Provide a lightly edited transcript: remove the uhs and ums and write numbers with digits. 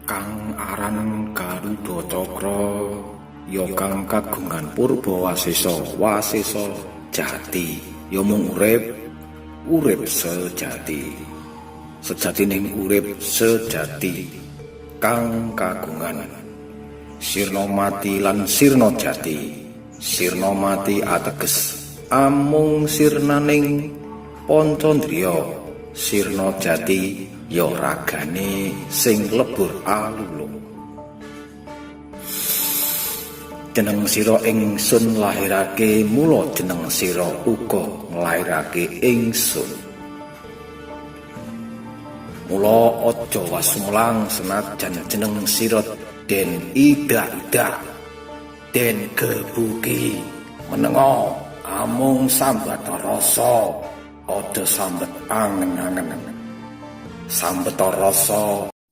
Kang aran Garuda Cakra ya kang kagungan purba wasesa, wasesa jati ya mung urip, urip sejati. Sejatining urip sejati kang kagungan sirna mati lan sirna jati. Sirna mati ateges amung sirnaning pancandriya, sirna jati ya ragane sing lebur alulu. Jeneng sira ingsun lahirake, mula jeneng sira uga nglairake ingsun. Mula aja wasumelang senajan jeneng sira den idak-idak, den gebuki. Menengo amung sambat rasa, aja sambet angen-angen. Sambet rasa.